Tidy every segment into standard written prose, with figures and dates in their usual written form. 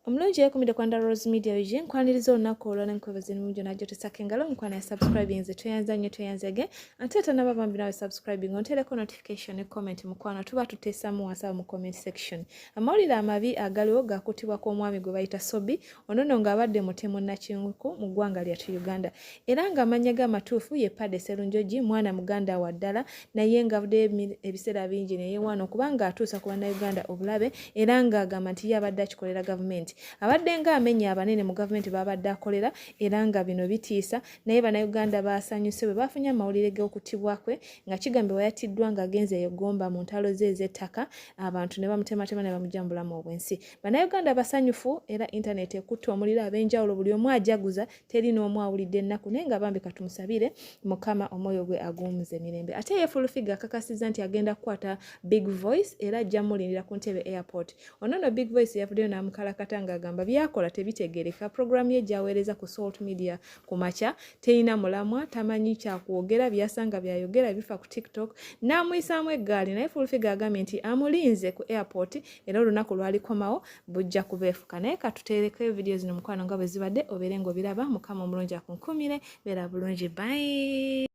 Omulungi yekumide kwanda Rose Media UG nkwaniriza olunaku olwa nenkwebaza emimu gyona gyotesako engalo mukwano ya subscribing nze tweyanza nnyo tweyanzege ate tanaba bambi nawe subscribing ontereko notification ne comment mukwano tuba tuteesamu wansi awo mu comment section. Amawulire amabi agaliwo gakutibwa kw'omwami gwe bayita Sobi ono no ng'abadde mutemu nakinguku mu ggwanga lyattu Uganda era ng'amannya ge amatuufu ye Pade Serunjogi mwana muganda wa ddala naye ng'avuddeyo ebiseera bingi ne yeewaana okuba ng'atuusa ku bannayuganda obulabe era ng'agamba nti ye abadde akikolera gavumenti. Abadde ng'amenya abanene mu gavumenti b'abadde akolera era nga bino bitiisa naye bannayuganda baasanyuse bwe baafunye amawulire g'okuttibwa kwe nga kigambibwa yattiddwa ng'agenze e Gomba mu ntalo ze ez'ettaka abantu ne bamutematema ne bamuggya mu bulamu obw'ensi. Bannayuganda basanyufu era intaneti ekutte omuliro ab'enjawulo buli omu ajaguza teri n'omu awulidde ennaku naye nga bambi katumusabire mukama omwoyo gwe aguwumuze mirembe ate ye fulufiga akakasizza nti agenda kukwata big voice era ajja mulindira ku ntebe airport ono no big voice yavuddeyo n'amukalakata ng'agamba byakola tebitegereka puroguramu ye gyaweereza ku salt media ku makya terina mulamwa tamanyi kyakwogera byasanga byayogera bifa ku tiktok n'amuyisaamu eggaali naye fulufiga agambye nti amulinze ku airport era olunaku lwalikomawo bujja kubeefuka naye katuteerekeyo vidiyo zino mukwano nga bwe zibadde obeere ng'obiraba mukama omulungi akunkumire beera bulungi bye.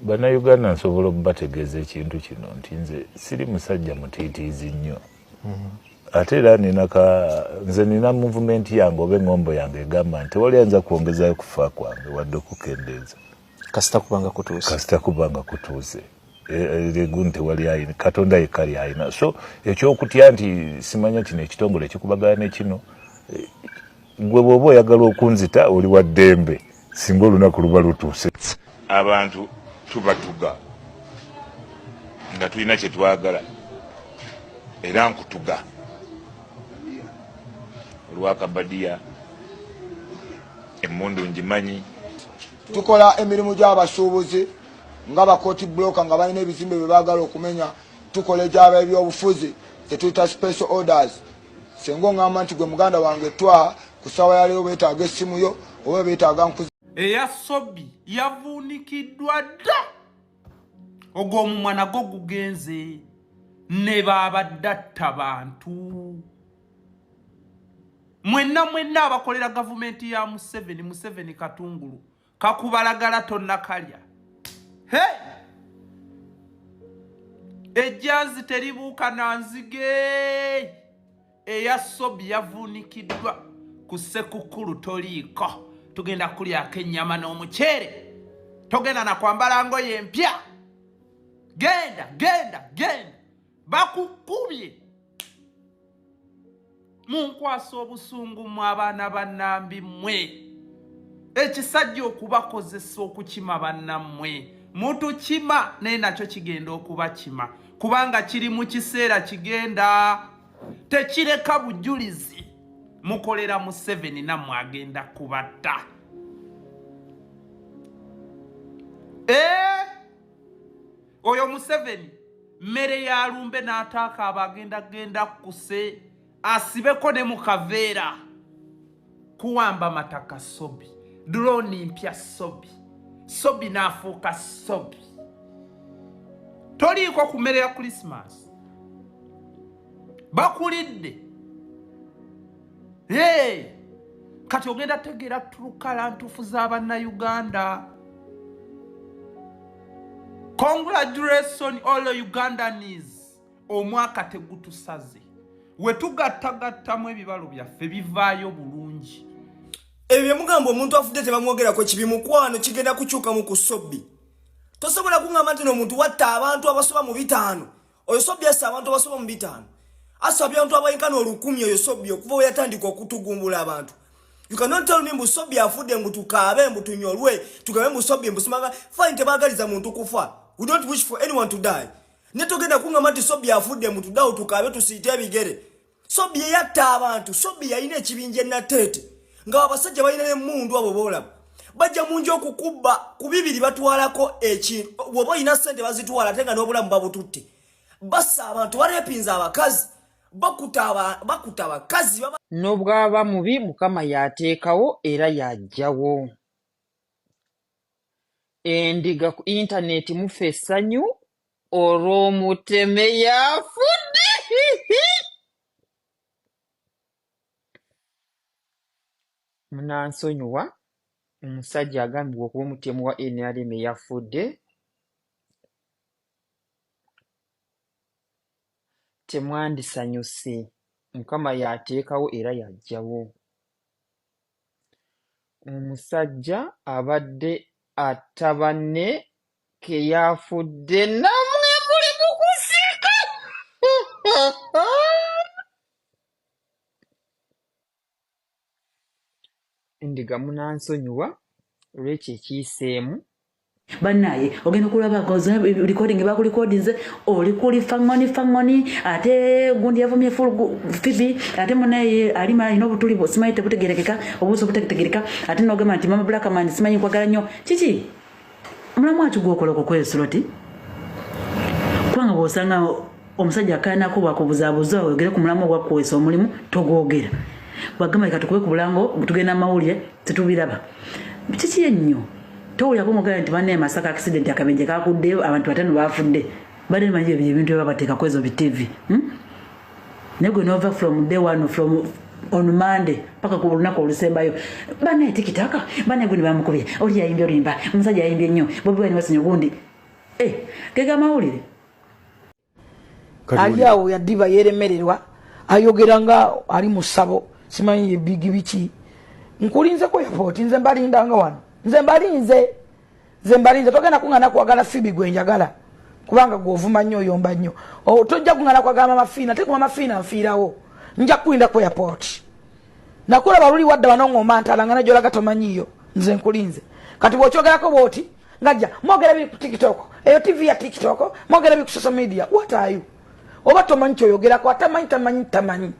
Bannayuganda nsobola okubategeeza ekintu kino nti nze siri musajja mutiitiizi nnyo ate era nina ka nze nina muvumenti yange oba eŋŋombo yange egamba nti tewali ayinza kwongezayo kufa kwange wadde okukendeeza kasita kubanga kutuuse kasita kubanga kutuuse egun e, tewali ayina katonda yekka lyayina so ekyokutya nti simanya kino ekitongole kikubagana ne kino e, gwe bwoba oyagala okunzita oli wa ddembe singa olunaku luba lutuuse abantu tubatuga nga tulina kyetwagala era nkutuga olwakabadiya emundu ngimanyi Tukola emirimu gy'abasuubuzi nga bakooti buloka nga balina ebizimbe bye baagala okumenya. Tukola egy'abebyobufuzi ze tuyita special orders. Senga ongamba nti gwe muganda wange twa ku ssaawa ya leero beetaaga essimu yo oba beetaaga nkuzi. Eya Sobi yavuunikiddwa dda, ogwo omumwa nagwo gugenze ne baabadde atta bantu. Mwenna mwenna abakolera gavumenti ya Museveni, Museveni katungulu kakubalagala tonnakalya. He! Ejjanzi teribuuka na nzige. Eya Sobi yavuunikiddwa ku Ssekukkulu toliiko. Tugenda kulyako ennyama n'omuceere. Togenda na kwambala ngoye empya. Genda, genda, genda. Bakukubye. Munkwasa obusungu mwe abaana ba Nambi mmwe. Ekisajja okubakozesa okukima bannammwe. Mutukima naye nakyo kigenda okubakima kubanga kiri mu kiseera kigenda tekireka bujulizi. Mukolera Museveni nammwe agenda kubatta. Oyo Museveni mmere ya lumbe n'ataakaaba agenda genda kuse asibeko ne mu kaveera kuwamba mataka Sobi drone mpya Sobi Sobi n'afuuka Sobi toliiko ku mmere ya Christmas bakulidde. Hey! Kati ogenda tegeera tulukala ntuufu za bannayuganda. Congratulations all Ugandans, omwaka tegutusaze we tugattagattamu ebibalo byaffe bivaayo bulungi. Ebyo bye mugamba omuntu afudde tebamwogerako kibi mukwano kigenda kukyukamu ku Sobbi. Tosobola kuŋŋamba nti n'omuntu watta abantu abasoba mu bitaano oyo Sobbi assa abantu abasoba mu bitaano assa abantu abayinkana olukumi oyo Sobbi okuva we yatandika okutugumbula abantu. You cannot tell me mbu Sobbi afudde mbu tukaabe mbu tunyolwe tugabe mbu Sobbi mbu simanga fine tebaagaliza muntu kufa. We don't wish for anyone to die. Ne togenda kuŋŋamba nti Sobbi afudde mbu tuddawo tukaabe tusiite ebigere. Sobbi yeyatta abantu. Sobbi yalina ekibinja enateete nga abasajja balina n'emmundu abo boolaba bajja mu nju okukubba ku bibiri batwalako ekintu bw'oba olina ssente bazitwala ate nga n'obulamu babututte bassa abantu barepinze abakazi bakuta abakazi. Nobwaba mubi mukama yateekawo era yajjawo. Endiga ku internet mufa essanyu olw'omuteme yafudde. Munansonyiwa, omusajja agambibwa okuba omutemu wa nrm eyafudde temwandisanyuse. Mukama y'ateekawo era y'aggyawo. Omusajja abadde atta banne ke yafudde nammwe muli mu kuseka. Endiga munansonyiwa olw'ekyo ekiyiseemu. Banaye ogenda okulaba recording bakulikodinze oli kuli fangoni fangoni ate gundi yavumye full fibi ate munaye alima alina obutuli simanyi tebutegerekeka obuuso butegerekeka ate nogamba nti mama black man simanyi nkwagala nnyo kiki mulamu aki gwokola okukwesuloti kubanga bwosanga omusajja akaanako bwakubuzabuza oyogere ku mulamu ogwakuweesa omulimu togwogera bwagamba leka tukube ku bulango tugenda mawulire tetubiraba kiki ennyo towulyako ngogera nti banaye masaka accident akabenje kakudde abantu batano bafudde badde manyi ebyo ebintu ebabateeka kwezo bi tv hmm? naye gwe nova from day one from on monday paka ku lunaku olusembayo banaye tikitaka banaye gundi bamukubye oli yayimbye oluyimba omusajja yayimbye nnyo bobi wine wasinye gundi eh, gega mawulire Ali awo yadiba yeremererwa ayogera nga ali mu ssabo simanyi bigi biki nkulinzeko airport nze mbalindanga wano nze mbalinze nze mbalinze togenda kungana kwagala fibi gwe njagala kubanga gwovuma nnyo oyomba nnyo tojja kungana kwagala mama fiina te ku mama fiina nfiirawo nja kulinda ku airport nakulaba luli wadda wano ng'omba ntala nga najolaga tomanyiiyo nze nkulinze kati bw'okyogerako bw'oti ngajja mwogera biri ku tiktok eyo tv ya tiktok mwogera biri ku social media what are you oba tomanyi kyoyogerako atamanyi tamanyi tamanyi.